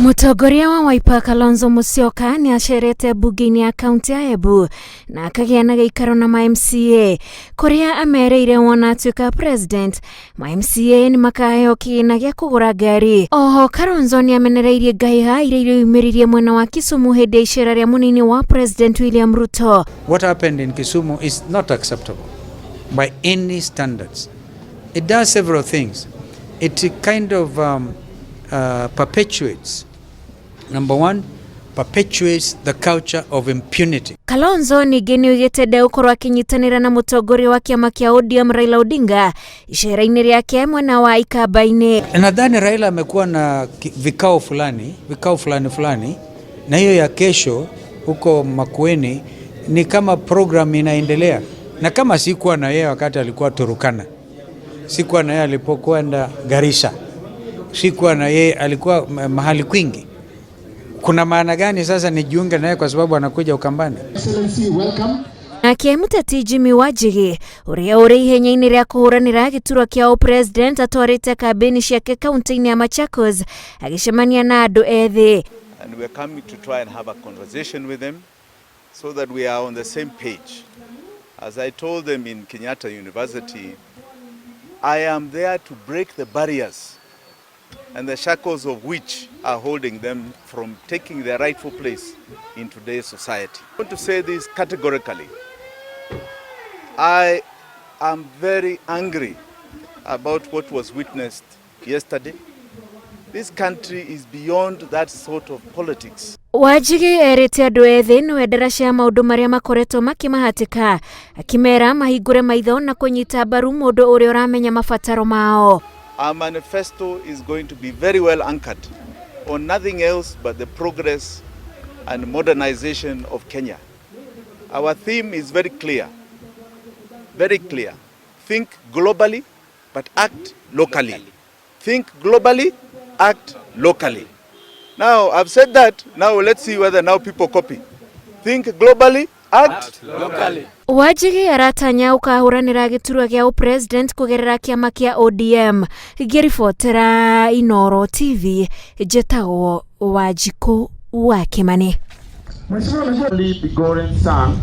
Mũtongoria wa Wiper Kalonzo Musyoka nĩ acerete mbunge-inĩ ya kaunti ya Embu na akagĩa na gĩikaro na ma MCA kũrĩa amereire wona atuĩka president ma MCA nĩ makaheo kĩgĩna gĩa kũgũra ngari. Oho Kalonzo nĩ amenereirie ngahĩha iria ireyumĩririe mwena wa Kisumu hĩndĩ ya icera rĩa mũnini wa President William Ruto. What happened in Kisumu is not acceptable by any standards. It does several things. It kind of perpetuates, number one, perpetuates the culture of impunity. Kalonzo ningĩ nĩ oigĩte ndegũkorwo akĩnyitanĩra na mũtongoria wa kĩama kĩa ODM Raila Odinga icera-inĩ rĩake mwena wa Ikamba-inĩ. Nadhani Raila amekuwa na vikao fulani, vikao fulani fulani, na hiyo ya kesho huko Makueni ni kama program inaendelea, na kama sikuwa na yeye wakati alikuwa Turkana, sikuwa na yeye alipokwenda Garissa, sikuwa na yeye alikuwa mahali kwingi. Kuna maana gani sasa nijiunge na yeye kwa sababu anakuja Ukambani? Excellency, welcome. Nake mũteti Jimmy Wanjigi ũrĩa ũrĩ ihenya-inĩ rĩa kũhũranĩra gĩturwa kĩa ũpresident atwarĩte kambĩni ciake kaunti-inĩ ya Machakos agĩcemania na andũ ethĩ. And we are coming to try and have a conversation with them so that we are on the same page. As I told them in Kenyatta University, I am there to break the barriers and the shackles of which are holding them from taking their rightful place in today's society. I want to say this categorically. I am very angry about what was witnessed yesterday. This country is beyond that sort of politics. Wanjigi erĩte andũ ethĩ nĩwe ndaraca ya maũndũ marĩa makoretwo makĩmahatĩka, akĩmera mahingũre maitho na kũnyita mbaru mũndũ ũrĩa ũramenya mabataro mao. Our manifesto is going to be very well anchored on nothing else but the progress and modernization of Kenya. Our theme is very clear, very clear. Think globally, but act locally. Think globally, act locally. Now, I've said that. Now, let's see whether now people copy. Think globally, act locally. Wanjigi aratanya ũkahũranĩra gĩturwa gĩa ũpresident kũgerera kĩama kĩa ODM. Ngĩribotera Inoro TV, njĩtagwo Wanjikũ wa Kĩmani. Mheshimiwa, unajua begotten son.